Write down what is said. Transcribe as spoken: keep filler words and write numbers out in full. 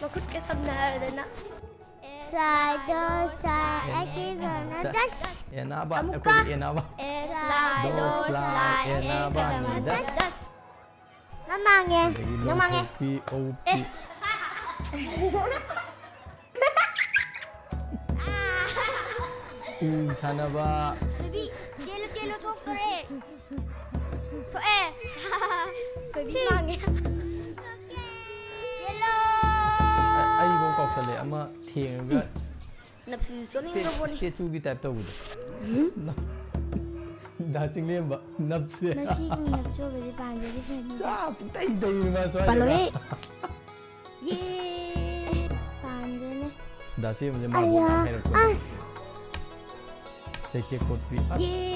ꯃꯈꯨꯠꯀ ꯁꯝꯅꯔꯗꯅ꯫ Slide, slide, ꯑꯩꯒꯤ ꯀꯔꯝꯅ dash. ꯑꯦꯅꯥꯕ ꯑꯃꯨꯛꯀ꯫ ꯑꯩꯈꯣꯏꯗꯤ ꯑꯦꯅꯥꯕ ꯑꯦ slide, ꯗꯣ oh slide, slide, ꯑꯦ ꯑꯦꯅꯥꯕ ꯀꯔꯝꯅ ꯅꯤꯗꯁ꯫ dash꯫ ꯃꯃꯥꯡꯉꯦ꯫ ꯑꯗꯒꯤ ꯅꯪ ꯃꯥꯡꯉꯦ꯫ ꯂꯣꯡꯊꯣꯛꯄꯤ ꯑꯧꯄꯤ ꯑꯦ꯫ ꯎ ꯁꯥꯟꯅꯕ ꯊꯣꯏꯕꯤ, ꯆꯦꯜꯂꯨ, ꯆꯦꯜꯂꯨ, ꯊꯣꯛꯇꯣꯔꯦ꯫ ꯊꯣꯛꯑꯦ꯫ ꯊꯣꯏꯕꯤ ꯃꯥꯡꯉꯦ꯫ ꯆꯦꯜꯂꯣ꯫ ꯑꯩꯐꯥꯎ ꯀꯥꯎꯁꯜꯂꯦ ꯑꯃ ꯊꯦꯡꯉꯒ ꯅꯞꯁꯤꯁꯨ ꯆꯣꯠꯅꯤꯡꯗꯕꯣꯅꯤ꯫ ꯁ꯭ꯇꯦꯆꯨꯒꯤ ꯇꯥꯏꯞ ꯇꯧꯕꯗꯣ꯫ ꯗꯥ ꯆꯤꯡꯂꯦꯝꯕ ꯅꯞꯁꯦ꯫ ꯃꯁꯤꯒꯤ ꯅꯞꯆꯣꯕꯁꯦ ꯄꯥꯟꯖꯔꯤ ꯐꯅꯤ꯫ ꯆꯥ ꯄꯨꯡꯇꯩ ꯇꯩꯔꯤ ꯃꯥ ꯁ꯭ꯋꯥꯏꯗ꯫ ꯄꯥꯜꯂꯣꯍꯦ꯫ ꯌꯦ꯫ ꯄꯥꯟꯗ꯭ꯔꯦꯅꯦ꯫ ꯗꯥ ꯆꯦꯝꯕꯁꯦ ꯃꯥꯕꯨ ꯑꯌꯥ ꯌꯥꯝ ꯍꯩꯔꯛꯄꯅꯦ꯫ ꯑꯁ꯫ ꯆꯩꯇꯦꯛ ꯀꯣꯠꯄꯤ꯫ ꯑꯁ꯫ ꯌꯦ꯫